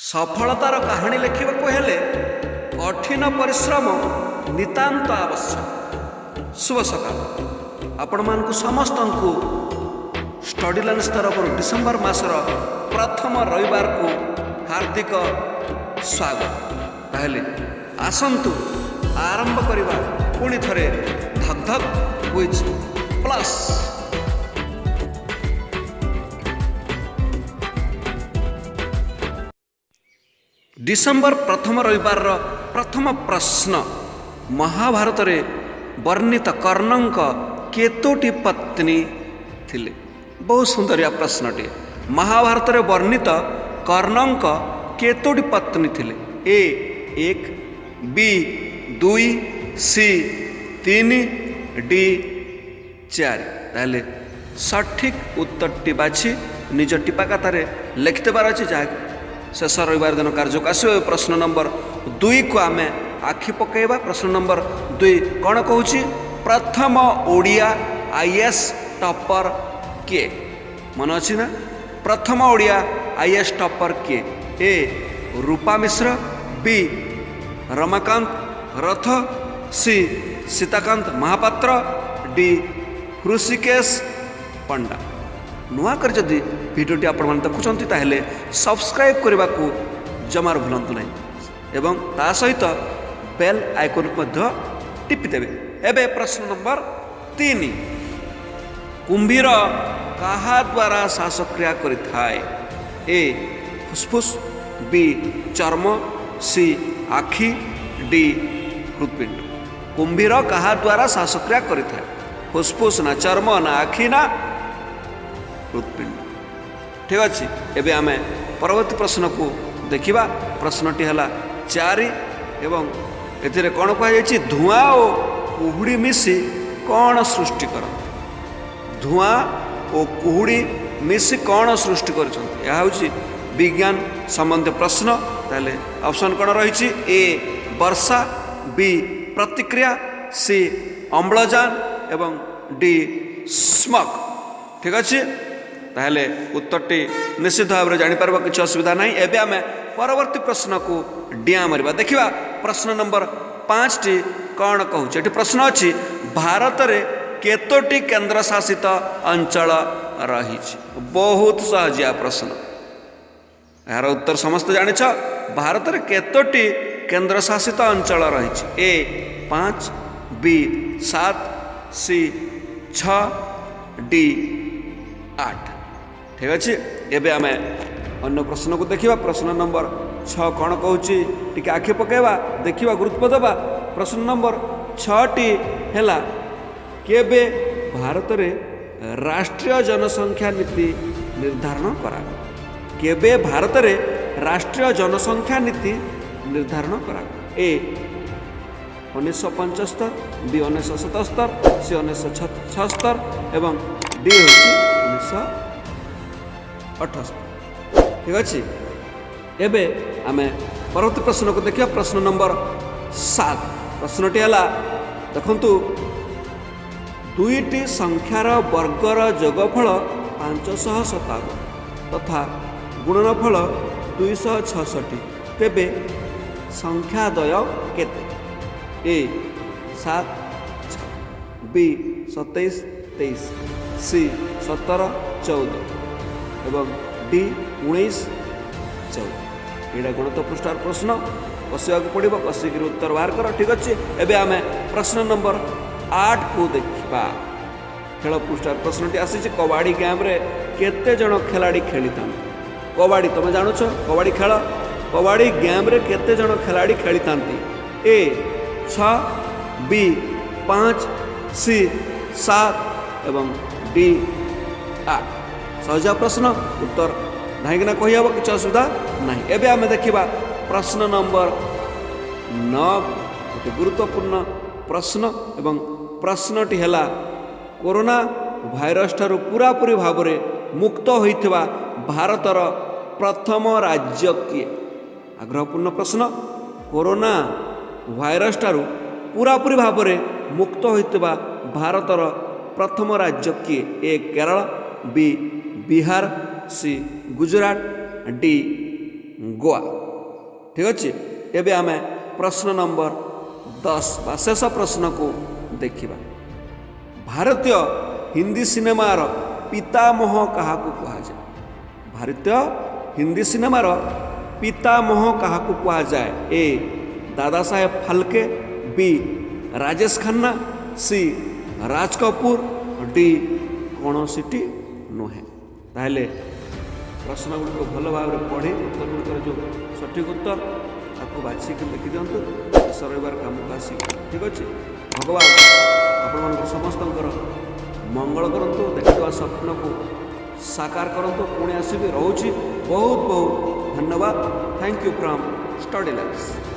ସଫଳତାର କାହାଣୀ ଲେଖିବାକୁ ହେଲେ କଠିନ ପରିଶ୍ରମ ନିତାନ୍ତ ଆବଶ୍ୟକ। ଶୁଭ ସକାଳ ଆପଣମାନଙ୍କୁ ସମସ୍ତଙ୍କୁ। ଷ୍ଟଡି ଲାଇନ୍ସ ତରଫରୁ ଡିସେମ୍ବର ମାସର ପ୍ରଥମ ରବିବାରକୁ ହାର୍ଦ୍ଦିକ ସ୍ୱାଗତ। ତାହେଲେ ଆସନ୍ତୁ ଆରମ୍ଭ କରିବା ପୁଣି ଥରେ ଧକ୍ ଧକ୍ କୁଇଜ୍ ପ୍ଲସ୍। ଡିସେମ୍ବର ପ୍ରଥମ ରବିବାରର ପ୍ରଥମ ପ୍ରଶ୍ନ, ମହାଭାରତରେ ବର୍ଣ୍ଣିତ କର୍ଣ୍ଣଙ୍କ କେତୋଟି ପତ୍ନୀ ଥିଲେ? ବହୁତ ସୁନ୍ଦରିଆ ପ୍ରଶ୍ନଟିଏ। ମହାଭାରତରେ ବର୍ଣ୍ଣିତ କର୍ଣ୍ଣଙ୍କ କେତୋଟି ପତ୍ନୀ ଥିଲେ? ଏ 1, ବି 2, ସି 3, ଡି 4। ତାହେଲେ ସଠିକ୍ ଉତ୍ତରଟି ବାଛି ନିଜ ଟିପା ଖାତାରେ ଲେଖିଦେବାର ଅଛି, ଯାହାକି ଶେଷ ରବିବାର ଦିନ କାର୍ଯ୍ୟକୁ ଆସିବ। ଏବେ ପ୍ରଶ୍ନ ନମ୍ବର 2କୁ ଆମେ ଆଖି ପକାଇବା। ପ୍ରଶ୍ନ ନମ୍ବର 2 କ'ଣ କହୁଛି? ପ୍ରଥମ ଓଡ଼ିଆ ଆଇଏଏସ୍ ଟପର କିଏ? ମନେ ଅଛି ନା? ପ୍ରଥମ ଓଡ଼ିଆ ଆଇଏଏସ୍ ଟପର କିଏ? ଏ ରୂପା ମିଶ୍ର, ବି ରମାକାନ୍ତ ରଥ, ସି ସୀତାକାନ୍ତ ମହାପାତ୍ର, ଡି ହୃଷିକେଶ ପଣ୍ଡା। ନୂଆ କରି ଯଦି ଭିଡ଼ିଓଟି ଆପଣମାନେ ଦେଖୁଛନ୍ତି, ତାହେଲେ ସବସ୍କ୍ରାଇବ୍ କରିବାକୁ ଜମାରୁ ଭୁଲନ୍ତୁ ନାହିଁ ଏବଂ ତା ସହିତ ବେଲ୍ ଆଇକନ୍କୁ ମଧ୍ୟ ଟିପିଦେବେ। ଏବେ ପ୍ରଶ୍ନ ନମ୍ବର 3, କୁମ୍ଭୀର କାହା ଦ୍ୱାରା ଶ୍ୱାସକ୍ରିୟା କରିଥାଏ? ଏ ଫୁସଫୁସ, ବି ଚର୍ମ, ସି ଆଖି, ଡି ହୃତ୍ପିଣ୍ଡ। କୁମ୍ଭୀର କାହା ଦ୍ୱାରା ଶ୍ୱାସକ୍ରିୟା କରିଥାଏ? ଫୁସଫୁସ ନା ଚର୍ମ ନା ଆଖି ନା ହୃତ୍ପିଣ୍ଡ? ଠିକ୍ ଅଛି, ଏବେ ଆମେ ପରବର୍ତ୍ତୀ ପ୍ରଶ୍ନକୁ ଦେଖିବା। ପ୍ରଶ୍ନଟି ହେଲା 4 ଏବଂ ଏଥିରେ କ'ଣ କୁହାଯାଇଛି? ଧୂଆଁ ଓ କୁହୁଡ଼ି ମିଶି କ'ଣ ସୃଷ୍ଟି କରନ୍ତି? ଧୂଆଁ ଓ କୁହୁଡ଼ି ମିଶି କ'ଣ ସୃଷ୍ଟି କରିଛନ୍ତି? ଏହା ହେଉଛି ବିଜ୍ଞାନ ସମ୍ବନ୍ଧୀୟ ପ୍ରଶ୍ନ। ତାହେଲେ ଅପସନ୍ କ'ଣ ରହିଛି? ଏ ବର୍ଷା, ବି ପ୍ରତିକ୍ରିୟା, ସି ଅମ୍ଳଜାନ ଏବଂ ଡି ସ୍ମଗ୍। ଠିକ୍ ଅଛି, ତାହେଲେ ଉତ୍ତରଟି ନିଶ୍ଚିତ ଭାବରେ ଜାଣିପାରିବ, କିଛି ଅସୁବିଧା ନାହିଁ। ଏବେ ଆମେ ପରବର୍ତ୍ତୀ ପ୍ରଶ୍ନକୁ ଡିଆଁ ମାରିବା। ଦେଖିବା ପ୍ରଶ୍ନ ନମ୍ବର 5ଟି କ'ଣ କହୁଛି। ଏଠି ପ୍ରଶ୍ନ ଅଛି, ଭାରତରେ କେତୋଟି କେନ୍ଦ୍ରଶାସିତ ଅଞ୍ଚଳ ରହିଛି? ବହୁତ ସହଜିଆ ପ୍ରଶ୍ନ, ଏହାର ଉତ୍ତର ସମସ୍ତେ ଜାଣିଛ। ଭାରତରେ କେତୋଟି କେନ୍ଦ୍ରଶାସିତ ଅଞ୍ଚଳ ରହିଛି? ଏ 5, ବି 7, ସି 6, ଡି 8। ଠିକ୍ ଅଛି, ଏବେ ଆମେ ଅନ୍ୟ ପ୍ରଶ୍ନକୁ ଦେଖିବା। ପ୍ରଶ୍ନ ନମ୍ବର 6 କ'ଣ କହୁଛି ଟିକେ ଆଖି ପକାଇବା, ଦେଖିବା, ଗୁରୁତ୍ୱ ଦେବା। ପ୍ରଶ୍ନ ନମ୍ବର 6ଟି ହେଲା, କେବେ ଭାରତରେ ରାଷ୍ଟ୍ରୀୟ ଜନସଂଖ୍ୟା ନୀତି ନିର୍ଦ୍ଧାରଣ କରାଗଲା? କେବେ ଭାରତରେ ରାଷ୍ଟ୍ରୀୟ ଜନସଂଖ୍ୟା ନୀତି ନିର୍ଦ୍ଧାରଣ କରାଗଲା? ଏ 1975, ବି 1977, ସି 1976 ଏବଂ ଡି ହେଉଛି 1978। ଠିକ୍ ଅଛି, ଏବେ ଆମେ ପରବର୍ତ୍ତୀ ପ୍ରଶ୍ନକୁ ଦେଖିବା। ପ୍ରଶ୍ନ ନମ୍ବର 7। ପ୍ରଶ୍ନଟି ହେଲା, ଦେଖନ୍ତୁ, ଦୁଇଟି ସଂଖ୍ୟାର ବର୍ଗର ଯୋଗଫଳ 557 ତଥା ଗୁଣନଫଳ 266, ତେବେ ସଂଖ୍ୟାଦ୍ୱୟ କେତେ? ଏ 7 6, ବି 27 23, ସି 17 14 ଏବଂ ଡି 19 14। ଏଇଟା ଗଣିତ ପୃଷ୍ଠାର ପ୍ରଶ୍ନ। କଷିବାକୁ ପଡ଼ିବ, କଷିକିରି ଉତ୍ତର ବାହାର କର। ଠିକ୍ ଅଛି, ଏବେ ଆମେ ପ୍ରଶ୍ନ ନମ୍ବର 8କୁ ଦେଖିବା। ଖେଳ ପୃଷ୍ଠାର ପ୍ରଶ୍ନଟି ଆସିଛି, କବାଡ଼ି ଗେମ୍ରେ କେତେ ଜଣ ଖେଳାଳି ଖେଳିଥାନ୍ତି? କବାଡ଼ି ତମେ ଜାଣୁଛ, କବାଡ଼ି ଖେଳ। କବାଡ଼ି ଗେମ୍ରେ କେତେ ଜଣ ଖେଳାଳି ଖେଳିଥାନ୍ତି? ଏ 6, ବି 5, ସି 7 ଏବଂ ଡି 8। ସହଜ ପ୍ରଶ୍ନ, ଉତ୍ତର କାହିଁକିନା କହିହେବ, କିଛି ଅସୁବିଧା ନାହିଁ। ଏବେ ଆମେ ଦେଖିବା ପ୍ରଶ୍ନ ନମ୍ବର 9, ଗୋଟେ ଗୁରୁତ୍ୱପୂର୍ଣ୍ଣ ପ୍ରଶ୍ନ ଏବଂ ପ୍ରଶ୍ନଟି ହେଲା, କରୋନା ଭାଇରସ ଠାରୁ ପୁରାପୁରି ଭାବରେ ମୁକ୍ତ ହୋଇଥିବା ଭାରତର ପ୍ରଥମ ରାଜ୍ୟ କିଏ? ଆଗ୍ରହପୂର୍ଣ୍ଣ ପ୍ରଶ୍ନ। କରୋନା ଭାଇରସ ଠାରୁ ପୁରାପୁରି ଭାବରେ ମୁକ୍ତ ହୋଇଥିବା ଭାରତର ପ୍ରଥମ ରାଜ୍ୟ କିଏ? ଏ କେରଳ, ବି ବିହାର, ସି ଗୁଜୁରାଟ, ଡି ଗୋଆ। ଠିକ୍ ଅଛି, ଏବେ ଆମେ ପ୍ରଶ୍ନ ନମ୍ବର 10 ବା ଶେଷ ପ୍ରଶ୍ନକୁ ଦେଖିବା। ଭାରତୀୟ ହିନ୍ଦୀ ସିନେମାର ପିତାମହ କାହାକୁ କୁହାଯାଏ? ଭାରତୀୟ ହିନ୍ଦୀ ସିନେମାର ପିତାମହ କାହାକୁ କୁହାଯାଏ? ଏ ଦାଦା ସାହେବ ଫାଲକେ, ବି ରାଜେଶ ଖାନ୍ନା, ସି ରାଜ କପୁର, ଡି କୌଣସିଟି ନୁହେଁ। ତାହେଲେ ପ୍ରଶ୍ନ ଗୁଡ଼ିକୁ ଭଲ ଭାବରେ ପଢ଼ି ଉତ୍ତର ଗୁଡ଼ିକର ଯେଉଁ ସଠିକ୍ ଉତ୍ତର, ତାକୁ ବାଛିକି ଲେଖିଦିଅନ୍ତୁ। ଶେଷ ରବିବାର କାମକୁ ଆସିବ। ଠିକ୍ ଅଛି, ଭଗବାନ ଆପଣମାନଙ୍କ ସମସ୍ତଙ୍କର ମଙ୍ଗଳ କରନ୍ତୁ, ଦେଖିଥିବା ସ୍ୱପ୍ନକୁ ସାକାର କରନ୍ତୁ। ପୁଣି ଆସିବି, ରହୁଛି। ବହୁତ ବହୁତ ଧନ୍ୟବାଦ। Thank you from Study Life.